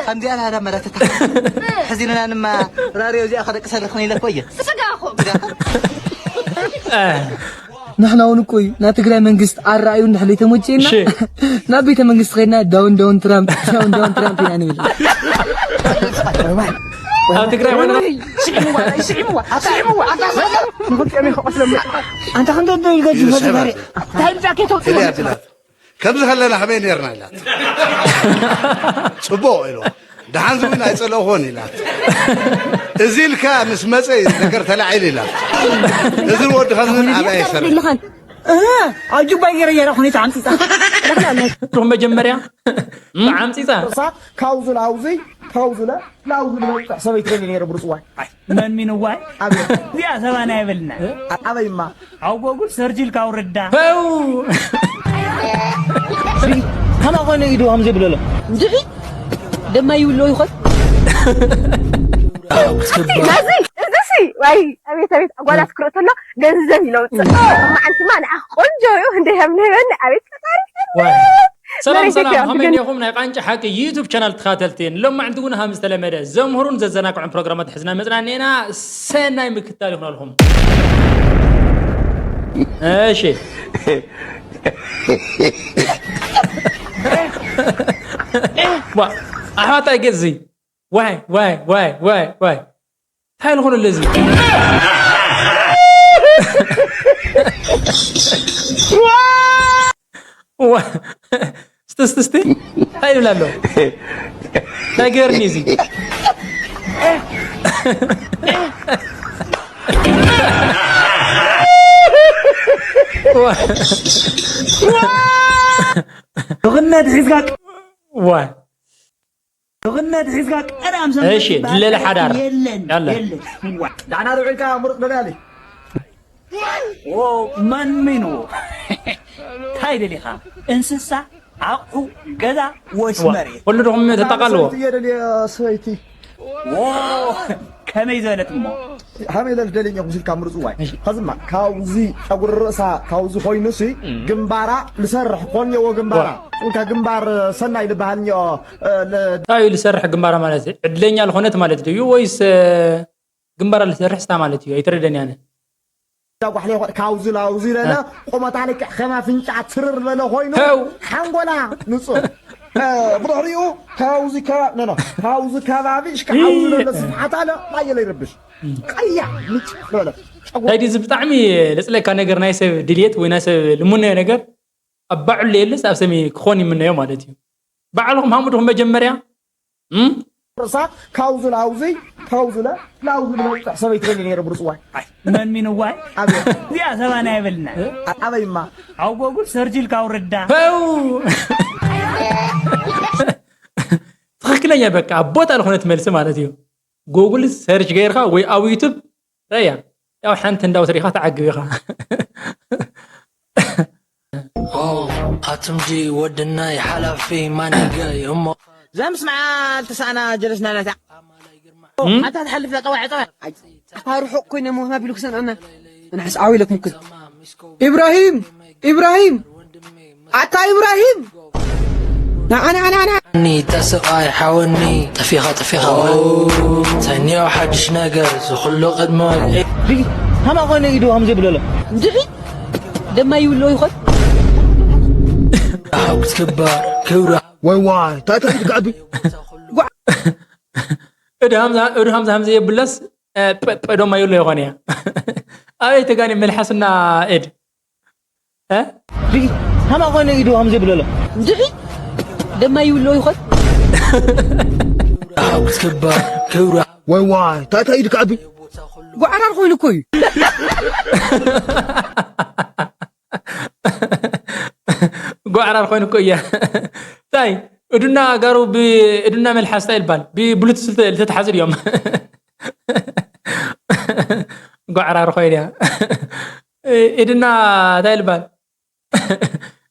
ከምዚኣ ናዳ መረተታ ሕዚንና ንማ ራድዮ እዚኣ ከደቅሰልኽን ኢለ እኮ እየ። ስጋ እኮ። ንሕና እውን እኮ እዩ፣ ናይ ትግራይ መንግስት ኣረኣዩ እንድሕር ዘይተመቸየና፣ እሺ። ናብ ቤተ መንግስት ከድና ዳውን ዳውን ትራምፕ፣ ዳውን ዳውን ትራምፕ ኢና ንብል። ኣብ ትግራይ ኮነ። ስዒምዋ፣ ስዒምዋ፣ ስዒምዋ፣ ኣታ ንኽልቲኦም ይኸቐስሎም። ኣንታ ክንደዶ ኢልካ እዩ ዝፈትሕ ሰባ። እንታይ ብዛኬ ተውፅእ? ኢልያ ትላት። ከምዚ ከለና ከመይ ነርና ኢላት። ጽቡቕ ኢልዋ። ደሓን ዝውን ኣይጸለእኹን ኢላት። እዚ ኢልካ ምስ መጸ እዩ ነገር ተላዒል ኢላት። እዚ ወዲ ኸዝን ኣበይ ይሰርሕ? ኢልኻን? እ፣ ኣብ ጁባይ ገይረ ገይረ ሁኔታ ኣምጺጻ። ቱም መጀመርያ ዓምጺጻ። ርእሳ ካብዚ ላውዚ፣ ካብዚ ለ-፣ ላውዚ ልመውፅዕ ሰበይቲ ደሊ ነይረ ብርፅዋይ። መን ሚንዋይ? ኣቤት። እዚኣ ሰባና የብልና። እ? ኣበይማ? ኣብ ጎጉል ሰርጅ ኢልካ ኣውርዳ። ፐው! ከማ ኾነ ኢዱ ከም ዘይብለሎ። እንድዒ ደማ ይብሎ ይኾን? ናዚ፣ እዚ ሲ፣ ዋይ፣ ኣቤት፣ ኣቤት፣ ኣጓላት ክርእቶ ኣሎ፣ ገንዘብ ይለውጥ። መዓልቲ ማ ንዓ ቆንጆ እዩ፣ እንደ ከም ንህበኒ፣ ኣቤት ፈጣሪ። ዋይ። ሰላም መሬት ሰላም፣ ከኣ ከመይ ግን እኒኹም ናይ ቃንጫ ሓቂ ዩቱብ ቻናል ተኸታተልቲ? ሎማዕንቲ እውን ከም ዝተለመደ ዘምህሩን ዘዘናግዑን ፕሮግራማት ሒዝና መፅና እኒኤና። ሰናይ ምክትታል ይኹነልኩም። እሺ። ዋ፣ ኣሕዋት ኣይገዝይ። ዋይ፣ ዋይ፣ ዋይ፣ ዋይ፣ ዋይ። እንታይ ልኾነ ኣለዚ? ዋ-፣ እስቲ፣ እስቲ፣ እስቲ። እንታይ ይብል ኣሎ? እንታይ ገይርኒ እዚ? ዋ-፣ ዋ-፣ ብኽነት ሒዝካ ዋ-፣ ብኽነት ሒዝካ ቀዳም ሰንበት እሺ፣ ትበሃል ድለለ ሓዳር። የለን፣ ያለ። የለን። ዋ፣ ዳዕና ውዒልካ ምሩፅ ደጋሊ። ኦ፣ መን ሚኑ? እንታይ ደሊኻ? እንስሳ፣ ኣቑሑ፣ ገዛ ወይስ ዋ፣ መሬት? ኩሉ ድኹም ተጠቓልዎ። ሰበይቲ እየ ደልየ፣ ሰበይቲ። ኦ፣ ከመይ ዝበለት እሞ? ሃመይ ኢለ ደልየ እየ፣ ኩሲልካ ምሩፅ ዋይ። እሺ። ኸዝማ፣ ካብዚ ጨጉሪ ርእሳ፣ ካብዚ ኮይኑሲ፣ እም። ግንባራ ልሰርሕ ኮንየዎ ግንባራ። ዋ። እንካ ግንባር ሰናይ ልበሃል እኒኦ፣ እ፣ ለ-፣ እንታይ እዩ ልሰርሕ ግንባራ ማለት? ዕድለኛ ልኾነት ማለት ድዩ ወይስ፣ እ፣ ግንባራ ልሰርሕ ስታ ማለት እዩ? ኣይተረደን ያነ። እዛ ጓሕሊ ይኾ-፣ ካብዚ ላውዚ ለለ፣ እ። ቁመታ ልክዕ ከም ኣፍንጫ ትርር ለለ ኮይኑ፣ ሄው። ሓንጎላ ንጹር። እ፣ ብድሕሪኡ ካብዚ ከባ-፣ ኖ፣ ኖ፣ ካብዚ ከባቢ እሽካ ኢ- ዓውዚ ለለ ስፍሓት ኣለ፣ ማየለ ይረብሽ። ቀያ፣ ንጭ ለለ። ጨጉሪ ታይዲ፣ እዚ ብጣዕሚ ለጽለካ ነገር ናይ ሰብ ድልየት ወይ ናይ ሰብ ልምነዮ ነገር ኣብ ባዕሉ የለስ ኣብ ሰሚ ክኾን ይምነዮ ማለት እዩ። ባዕልኹም ሃሙድኹም መጀመርያ፣ እም? ርእሳ ካውዚ ላውዚ፣ ካውዚ ለ-፣ ላውዚ ልመውፅዕ ሰበይቲ ደሊ ነይረ ብርፅዋይ። ኣይ፣ መን ሚንዋይ? ኣቤት። እዚኣ ሰባና የብልና። እ? ኣ-፣ ኣበይማ? ኣብ ጎጉል ሰርጅ ኢልካ ኣውርዳ። ፐው! ትኽክለኛ በቃ ኣብ ቦታ ዝኾነት መልሲ ማለት እዩ። ጎጉል ሰርች ገይርካ ወይ ኣብ ዩቱብ ረያ። ያው ሓንቲ እንዳው ትሪኻ ተዓግብ ኢኻ። ኦ፣ ኣቱምጂ ወድናይ ሓላፊ ማንገይ እሞ ዘምስምዓ ልትሳእና ጀለስና ናታ። እም? ኣታ ትሓልፍ ላ ጠዋዕ ጠዋዕ። ኣታ ርሑቕ ኮይነ ሞህና ቢሉ ክሰንዐና። ንሕስ ዓው ኢለኩም ክን። ኢብራሂም! ኢብራሂም! ኣታ ኢብራሂም! ንዓ፣ ንዓ፣ ንዓ፣ ንዓ! ኒ ተስቓይ ሓወኒ፣ ጠፊኻ፣ ጠፊኻ። ኦ፣ ተንዮ ሓድሽ ነገር፣ ዝኹሉ ቅድሚ ወግዒ። ድጊ፣ ሃማ ኾይነ ኢዱ ሃም ዘይብለሎ። እንድዒ፣ ደማ ይብሎ ይኾን? ሓው ክትክበር፣ ክብራ። ዋይ፣ ዋይ፣ ታታ ኢድ ከዓቢ። ጓ-፣ እዱ ሃምዛ፣ እዱ ሃምዛ፣ ሃምዛ የብለስ፣ እ፣ ጳ፣ ጳ፣ ደማ ይብሎ ይኾን እያ። ኣበይ ተጋኒ መልሓስና ኤድ? እ? ድጊ፣ ሃማ ኾነ ኢዱ ሃም ዘይብለሎ። እንድዒ፣ ደማ ይብሎ ይኾን? ሓው ክትክበር፣ ክብራ። ዋይ፣ ዋይ፣ ታታ ኢድ ከዓቢ። ጓዕራር ኮይኑ እኮ እዩ። ጓዕራር ኮይኑ እኮ እያ። ታይ፣ እዱና ጋሩ ብ-፣ እዱና መልሓስ ታይ ይባል? ብብሉቱዝ ልተ-፣ ልተተሓዙ ድዮም? ጓዕራር ኮይኑ እያ። እድና እንታይ ልባል?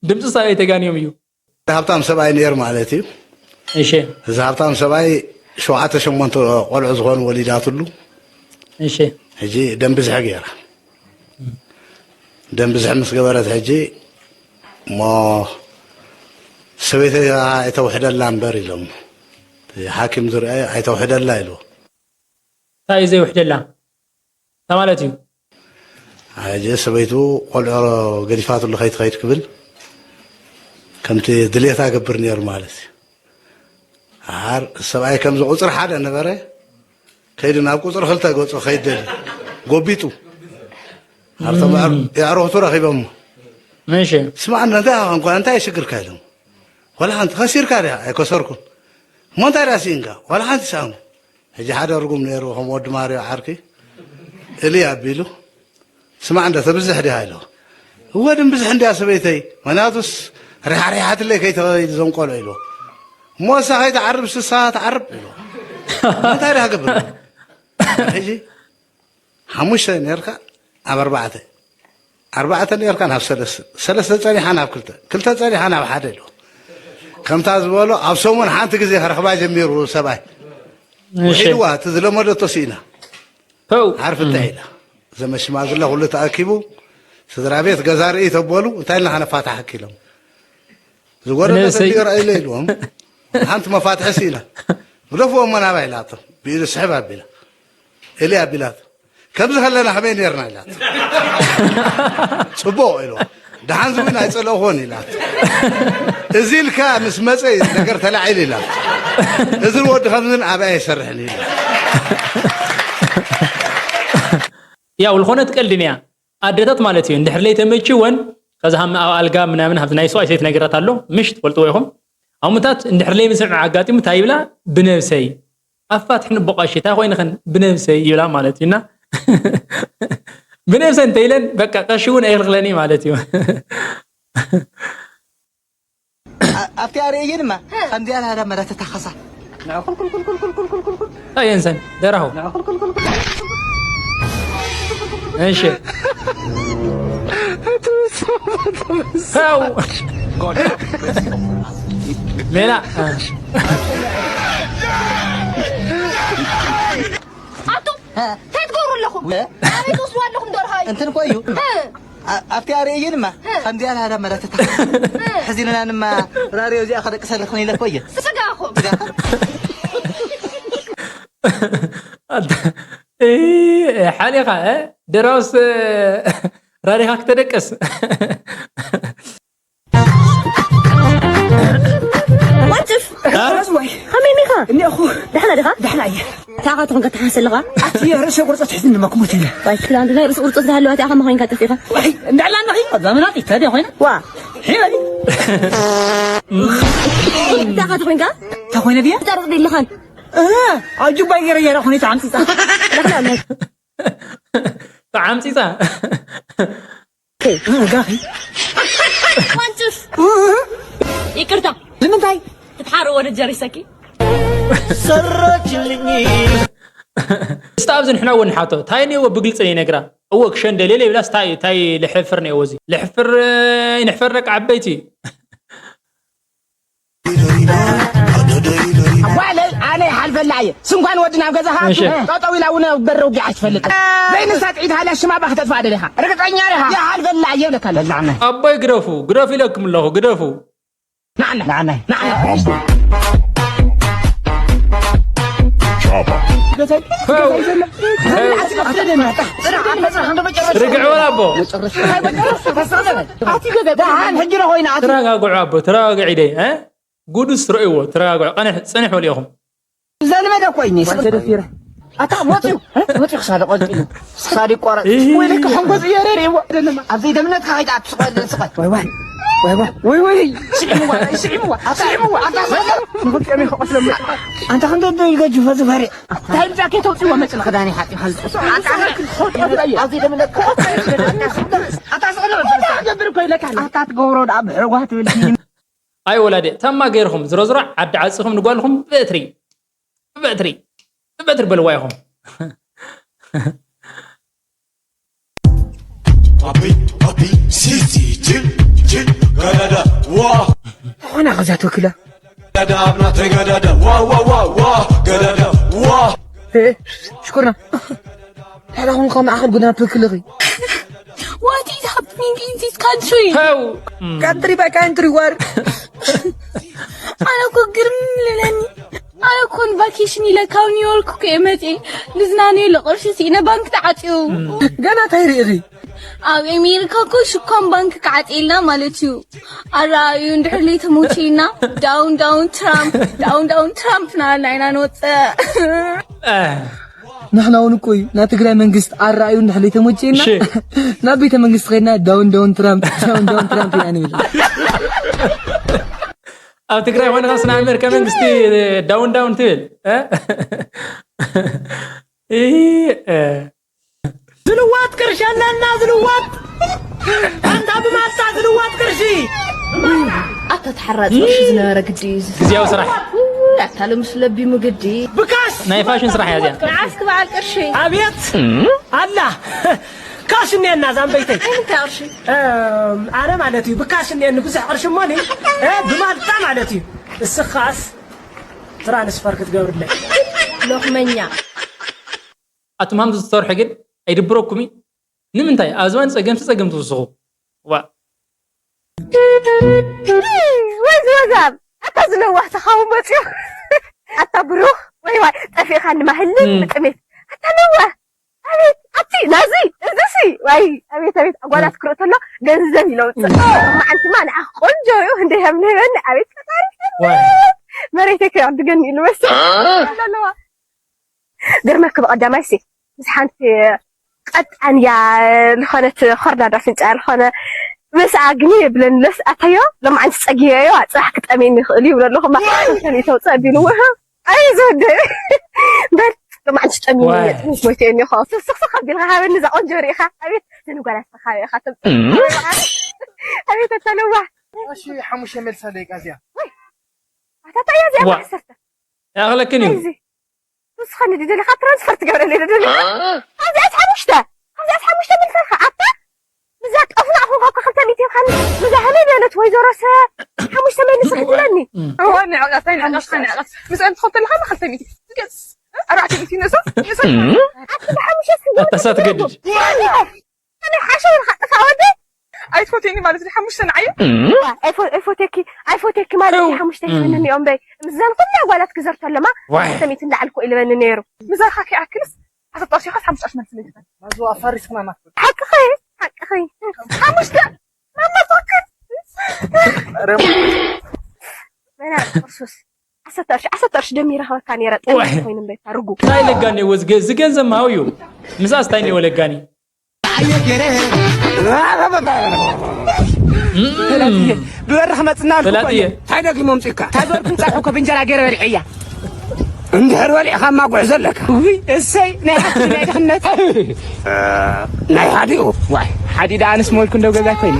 ድምፂ ሳበይ ተጋንዮም እዩ? ሃብታም ሰብኣይ ነይሩ ማለት እዩ። እሺ። እዚ ሃብታም ሰብኣይ ሸውዓተ ሸሞንተ ቆልዑ ዝኾኑ ወሊዳትሉ። እሺ። ሕጂ ደም ብዝሒ ገይራ። ደም ብዝሕ ምስ ገበረት ሕጂ እሞ ሰበይቲ ኣይተውሕደላ እምበር ኢሎም፣ እቲ ሓኪም ዝርአ ኣይተውሕደላ ኢሉ። እንታይ እዩ ዘይውሕደላ? እንታይ ማለት እዩ? ሕጂ ሰበይቱ ቆልዑ ገዲፋትሉ ከይትኸይድ ክብል ከምቲ ድሌታ ገብር ነይሩ ማለት እዩ። ኣር ሰብኣይ ከምዚ ቁፅሪ ሓደ ነበረ፣ ከይዱ ናብ ቁፅሪ ክልተ ገፁ ከይደል ጎቢጡ። ኣብቶም የዕሩኽቱ ረኺቦሞ። ምሽ ስማዕ እንዶ እንታይ ኾንኳ እንታይ ሽግርካ ኢሎም። ዋላ ሓንቲ ከሲርካ ዲኻ? ኣይከሰርኩን። እሞ እንታይ ዳ ስኢንካ? ዋላ ሓንቲ ሰኣንኩ። ሕጂ ሓደ ርጉም ነይሩ ከም ወዲ ማርዮ ዓርኪ እሊ ኣቢሉ ስማዕ እንዶ ተብዝሕ ዲኻ ኢሎ። እወ ድም ብዝሕ እንድያ ሰበይተይ፣ ምክንያቱስ ሪሓሪሓትለይ ከይተኸይድ እዞም ቆልዑ ኢሎ። እሞ እሳ ከይትዓርብ ስሳ ትዓርብ ኢሎ። እንታይ ዳ ክገብር? ሕጂ ሓሙሽተ ነርካ ኣብ ኣርባዕተ ኣርባዕተ ነርካ ናብ ሰለስተ ሰለስተ ጸኒሓ ናብ ክልተ ክልተ ጸኒሓ ናብ ሓደ ኢሎ። ከምታ ዝበሎ ኣብ ሰሙን ሓንቲ ግዜ ከረኽባ ጀሚሩ ሰብኣይ ውሒድዋ እቲ ዝለመደቶ ስኢና ፐው ዓርፊ እንታይ ኢላ ዘመሽማግለ ኩሉ ተኣኪቡ ስድራ ቤት ገዛ ርኢ ተበሉ እንታይ ኢልና ከነፋታሓኪ ኢሎም ዝጎደለ ንእሰይ- ተንዲዮ ርኣይለ ኢልዎም ሓንቲ መፋትሒ ስኢና ግደፍዎ እሞ ናባይ ኢላቶ ብኢዱ ስሕብ ኣቢላ እሊ ኣቢላቶ ከምዚ ከለና ከመይ ነርና ኢላት ፅቡቅ ኢልዎ ደሓን ዝብን ኣይፀለእኮን ኢላት እዚ ኢልካ ምስ መፀ እዩ ነገር ተላዒል ኢላት እዚ ወዲ ከምዝን ኣብኣ ኣይሰርሕን ኢሉ ያው ዝኾነት ቀልድን እያ ኣደታት ማለት እዩ እንድሕር ለይ ተመችወን ከዚ ሃም ኣብ ኣልጋ ምናምን ሃብዚ ናይ ሰብኣይ ሰይት ነገራት ኣሎ ምሽ ትፈልጥዎ ኢኹም ኣሙታት እንድሕር ለይ ምስምዕ ኣጋጢሙ እንታይ ይብላ ብነብሰይ ኣፋትሕኒ ቦ ቀሺ እንታይ ኮይንኽን ብነብሰይ ይብላ ማለት እዩና ብነብሰይ እንተይለን በቃ ቀሺ እውን ኣይኽልኽለኒ ማለት እዩ ኣብቲ ኣርእይ ድማ ከምዚኣ ናዳ መዳ ተታኸሳ ኣየንሰን ደራሁ እሺ ው ሜላ ኣቱም እንታይ ትገብሩ ኣለኹም? ኣበይ ትወስድዋ ኣለኹም ደርሆይ? እንትን እኮ እዩ። ኣብቲ ኣርእይ ድማ ከምዚኣ ናዳ መረትታ ሕዚልና ድማ ራድዮ እዚኣ ከደቅሰልኽን ኢለ እኮ እየ። ስጋኹም። ሓሊኻ ደራውስ ራዲኻ ክተደቅስ ዋንጭፍ ራስዋይ ከመይ ኒኻ? እኒኹ ደሕና ዲኻ? ደሕና እየ። ታኻ ትኾን ከተሓስ ኣለኻ? ኣቲ ርእሰ ቁርፀት ሕዝኒ መክሞት ኢለ። ዋይ ክዳን ናይ ርእሰ ቁርፀት ዝሃለዋ እቲኣ ከመ ኮይንካ ጠፊኻ? ዋይ እንዳላ ነኺ ዘመናት ይተደ ኮይነ ዋ ሒበሊ ታኻ ትኾንካ? ተኾይነ ድየ? ታርቕ ዲልኻን ኣብ ጁባይ ገይረ የራ ሁኔታ ዓምፂፃ ተዓምፂፃ ጋኺ ዋንጭፍ ይቅርታ ንምንታይ ትትሓረ ወደ ጀሪሰኪ ሰረችልኝ እስቲ ኣብዚ ንሕና እውን ንሓቶ እንታይ ነይዎ ብግልፂ ነይነግራ እወ ክሸንደሌለ ይብላ ስታይ እንታይ ልሕፍር ነይዎ እዚ ልሕፍር ይንሕፈር ደቂ ዓበይቲ ጓለይ ኣነ ይሓልፈላ እየ ስንኳን ወዲ ናብ ገዛኻ እሺ። ጠጠው ኢላ እውን በረ ውጊዓ ትፈልጥ ዘይንሳ ጥዒት ሃልያ ሽማ ባክ ተጥፋእ ደሊኻ ርግፀኛ ዲኻ ይሓልፈላ እየ ይብለካ ኣለና ኣቦይ ግደፉ ግደፉ ኢለኩም ኣለኹ ግደፉ ንዓና ንዓና ርግዕ ወላ ኣቦ ኣቲ ገዛ ደሓን ሕጂ ዶ ኮይና ኣቲ ተረጋግዑ ኣቦ ተረጋግዑ ኢደይ እ? ጉዱስ ረእይዎ ተረጋግዑ ቀንሕ ፅንሕ በሉ ኢኹም ዘልመደ ኮይኒ ተደፊረ ኣታ ወፂኡ ወፂኡ ክሳደ ቆልጢሉ ክሳደ ይቋረጥ ወይለካ ሕንጎፅ እየ ረርእዎ ኣብዚ ደምነትካ ከይትኣቱ ስቆልን ስቆል ወይ ወይ ወይ ወይ ወይ ስዒምዋ ስዒምዋ ስዒምዋ ኣታ ሰለ ንኽልቀሚ ከቆስለማ ኣንታ ክንደ ዶ ይገጅፎ ዝፈሪ እንታይ ብዛ ከይተውፅዎ መፅን ክዳኒ ሓፂ ኣብዚ ደምነትካ ኣታ ስቆል ገብር ኮይለካ ኣታ ትገብሮ ደኣ ብሕርጓ ትብል ኣይ ወላዲ ተማ ገይርኹም ዝሮዝሮ ዓዲ ዓፅኹም ንጓልኹም ብበትሪ ብበትሪ ብበትሪ በልዋ ኢኹም Papi, papi, si, si, chill, chill, galada, wa. Hona gaza tokila. Galada, abna te galada, wa, wa, wa, wa, galada, wa. He, shukran. Hala hon kama akhir guna tokila. What is Happening in this country? ተው Country by country war. ኣነ እኮ ግርም ልለኒ። ኣነ እኮ ንቫኬሽን ኢለ ካብ ኒውዮርክ እኮ እየ መፅየ። ልዝናነየሉ ቅርሺ ስኢነ ባንክ ተዓፅዩ። ገና እንታይ ርኢኺ? ኣብ ኣሜሪካ እኮ ሽኳን ባንክ ክዓፅየልና ማለት እዩ። ኣረኣዩ እንድሕር ለይተመቸየና ዳውን ዳውን ትራምፕ ዳውን ዳውን ትራምፕ ናበልና ኢና ንወፅእ። ንሕና እውን እኮ እዩ ናይ ትግራይ መንግስት ኣረኣዩ እንድሕር ለይተመቸየና እሺ። ናብ ቤተ መንግስት ከይድና ዳውን ዳውን ትራምፕ ዳውን ዳውን ትራምፕ ኢና ንብል። ኣብ ትግራይ ኮይንካ ስና ኣሜሪካ መንግስቲ ዳውን ዳውን ትብል እ? እ፣ እ። ዝልዋጥ ቅርሺ ኣለና ዝልዋጥ ኣንታ ብማልታ ዝልዋጥ ቅርሺ ኣታ ተሓራፂ ቅርሺ ዝነበረ ግዲ እዩ እዚ ግዜያዊ ስራሕ ውይ፣ ኣታ ለምስ ለቢሙ ግዲ ብካሽ ናይ ፋሽን ስራሕ እያ እዚኣ ንዓስክ በዓል ቅርሺ ኣቤት ኣላ ካሽ እኒአና ዛንበይተይ እንታይ ቅርሺ እም፣ ኣነ ማለት እዩ ብካሽ እኒአኒ ብዙሕ ቅርሺ እሞኒ እ፣ ብማልታ ማለት እዩ እስኻስ ትራንስፈር ክትገብርለይ ሎኽመኛ ኣቱም ሃምዚ ትሰርሑ ግን ኣይድብረኩም እዩ ንምንታይ ኣብ ዝባን ፀገምቲ ፀገም ትውስኹ ዋ ወዝ ወዛብ ኣታ ዝለዋህ ተኻው መፅዮ ኣታ ብሩኽ ወይ ዋይ ጠፊእካ ንማህልን ብጥሜት ኣታ ለዋህ ኣቤት ኣቲ ናዚ እዚሲ ዋይ ኣቤት ኣቤት ኣጓላት ክርኢ ከሎ ገንዘብ ይለውፅእ መዓልቲማ ንዓ ቆንጆ እዩ እንደ ከም ንህበኒ ኣቤት ፈጣሪ ዋይ መሬተይ ከይዕድገኒ ኢሉ መስ ኣለዋ ግርመክ ብቐዳማይ ሲ ምስ ሓንቲ ቀጣንያ ዝኾነት ኾርዳዳ ፍንጫ ዝኾነ ምስኣ ግን የብለንለስ ኣታዮ ሎምዓንቲ ፀጊዮዮ ፅራሕ ክጠሜኒ ይኽእል ይብሎ ኣለኹ ማክሰኒተው ፀቢልዎ ኣይ ዘወደ በል ሎምዓንቲ ጠሚኒ ዋይ። ጥሚት ሞይተ እኒኹ ስክስክ ኣቢልካ ሃበኒ እዛ ቆንጆ ርኢኻ ኣቤት ዘንጓላት ተኻቢኻ ተምፅእ ኣቤት ኣታለዋ እሺ ሓሙሽተ መልሳ ደቂቃ እዚኣ ኣታታ እያ እዚኣ ዋ። ዓሰርተ ያኽለክን እዩ እዚ ንስኻኒ ደሊኻ ትራንስፈር ትገብረለይ ደሊ ኣብዚኣስ ሓሙሽተ ኣብዚኣስ ሓሙሽተ መልሰልካ ኣታ ምዛ ጠፍና ኣኹን ካብ ክልተ ሚእቲ ኢልካኒ ምዛ ህለይ በለት ወይዘሮ ሰ ሓሙሽተ መልስ ክትብለኒ ንዕቀስ ኣይንዕቀስ ኣይንዕቀስ ምስአን ትኸተልካ ማ ክልተ ሚእቲ ትገስ ኣርባዕተ ሚእቲ ነሳ ኣቲ ብሓሙሽተ ስንት ኣታሳ ትገድድ ኣነ ሓሸው ኢልካ ጥፋ ወደ ኣይትፈትየኒ ማለት እዩ ሓሙሽተ ንዓየ ኣይፎቴኪ ኣይፎቴኪ ማለት እዩ ሓሙሽተ ይህብንኒ እዮም በይ ምስዘን ኩሉ ኣጓላት ክዘር ተለማ ዋይ ሓሙሽተ ሚእቲ እንዳዓልኩ ኢልበኒ ነይሩ ምዛኻ ከይኣክልስ ዓሰርተ ቅርሺ ኢኻስ ሓሙሽተ ቅርሺ መልስለይ ትበል ናዙ ኣፋሪስክና ናት ሓቅኸይ ሓቅኸይ ሓሙሽተ መመቶክን መና ቅርሱስ ዓሰርተ ቅርሺ ዓሰርተ ቅርሺ ደሚረ ከበካ ነይረ ጠ ዋይ። ኮይኑ እምበይታ ርጉ እንታይ ለጋኒ ወዝገ እዚ ገንዘብ ምሃው እዩ ምስኣስ እንታይ እኒኦ ለጋኒ ብበሪ ክመፅና ኣልኩ እኮ ፈላጥየ እየ። እንታይ ደጊሞም ፅካ ታገርኩም ፀብሑ እኮ ብእንጀራ ገይረ በሊዐያ እንድሕር በሊዕካ ማ ጉዕዞ ኣለካ ውይ እሰይ ናይ ሓንቲ ናይ ድኽነት ናይ ሓዲኡ ዋይ ሓዲ ደኣ ኣንስ ሞልኩ እንደው ገዛ ኮይኑ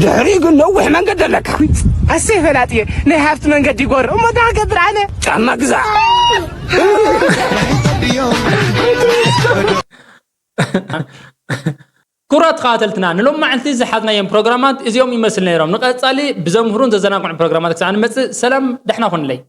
ድሕሪ ግን ነዊሕ መንገዲ ኣለካ ኣሰይ ፈላጥየ ናይ ሃብቲ መንገዲ ይጎር እሞ ዳ ገብር ኣነ ጫማ ግዛ ክቡራት ተኸታተልትና ንሎም መዓልቲ ዝሓዝናዮም ፕሮግራማት እዚኦም ይመስል ነይሮም ንቐፃሊ ብዘምህሩን ዘዘናግዑ ፕሮግራማት ክሳዕ ንመፅእ ሰላም ደሕና ኩንለይ